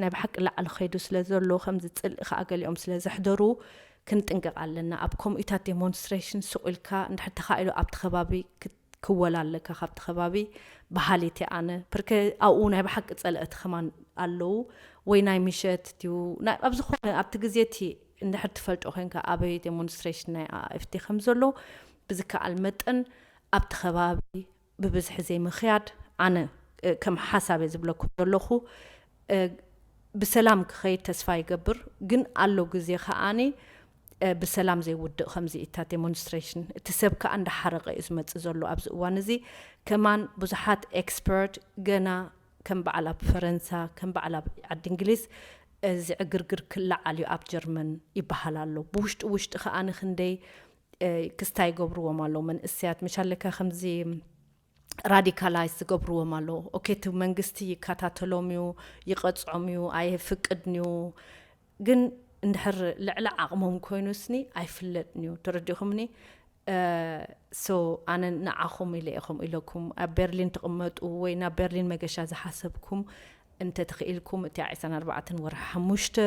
ናይ ብሓቂ ላዕሊ ከይዱ ስለ ዘሎ፣ ከምዚ ጽልኢ ከዓ ገሊኦም ስለ ዘሕደሩ ክንጥንቀቕ ኣለና። ኣብ ከምኡታት ዴሞንስትሬሽን ሱቕ ኢልካ እንድሕር ተኻኢሉ ኣብቲ ከባቢ ክት- ክወል ኣለካ፣ ካብቲ ከባቢ በሃሊት እየ ኣነ። ፕርከ ኣብኡ ናይ ብሓቂ ጸለእቲ ከማን ኣለዉ፣ ወይ ናይ ምሸት ድዩ፣ ናይ- ኣብ ዝኾነ ኣብቲ ግዜ እቲ እንድሕር ትፈልጦ ኮንካ ኣበይ ዴሞንስትሬሽን ናይ ኤፍቲ ከም ዘሎ ብዝከኣል መጠን ኣብቲ ከባቢ ብብዝሒ ዘይምኽያድ፣ ኣነ እ፣ ከም ሓሳብ እየ ዝብለኩም ዘለኹ። እ፣ ብሰላም ክኸይድ ተስፋ ይገብር፣ ግን ኣሎ ግዜ ከኣኒ እ፣ ብሰላም ዘይውድእ ከምዚ ኢታት ዴሞንስትሬሽን፣ እቲ ሰብ ከኣ እንዳሓረቐ እዩ ዝመጽእ ዘሎ ኣብዚ እዋን እዚ። ከማን ብዙሓት ኤክስፐርት ገና ከም በዓል ኣብ ፈረንሳ፣ ከም በዓል ኣብ ዓዲ እንግሊዝ እዚ ዕግርግር ክለዓል እዩ ኣብ ጀርመን ይበሃል ኣሎ። ብውሽጢ ውሽጢ ከኣ ንክንደይ እ፣ ክስታይ ይገብርዎም ኣለዉ መንእሰያት። መሻለካ ከምዚ ራዲካላይዝ ዝገብርዎም ኣለዉ። ኦኬ፣ እቲ መንግስቲ ይከታተሎም እዩ፣ ይቐጽዖም እዩ፣ ኣይፍቅድን እዩ። ግን እንድሕር ልዕሊ ዓቕሞም ኮይኑ ስኒ ኣይፍለጥን እዩ። ተረዲኹምኒ? እ፣ ሶ ኣነ ንዓኹም ኢለ እየ ከምኡ ኢለኩም። ኣብ ቤርሊን ትቕመጡ ወይ ናብ ቤርሊን መገሻ ዝሓሰብኩም እንተ ተኽኢልኩም እቲ ዕስራን ኣርባዕተን ወርሒ ሓሙሽተ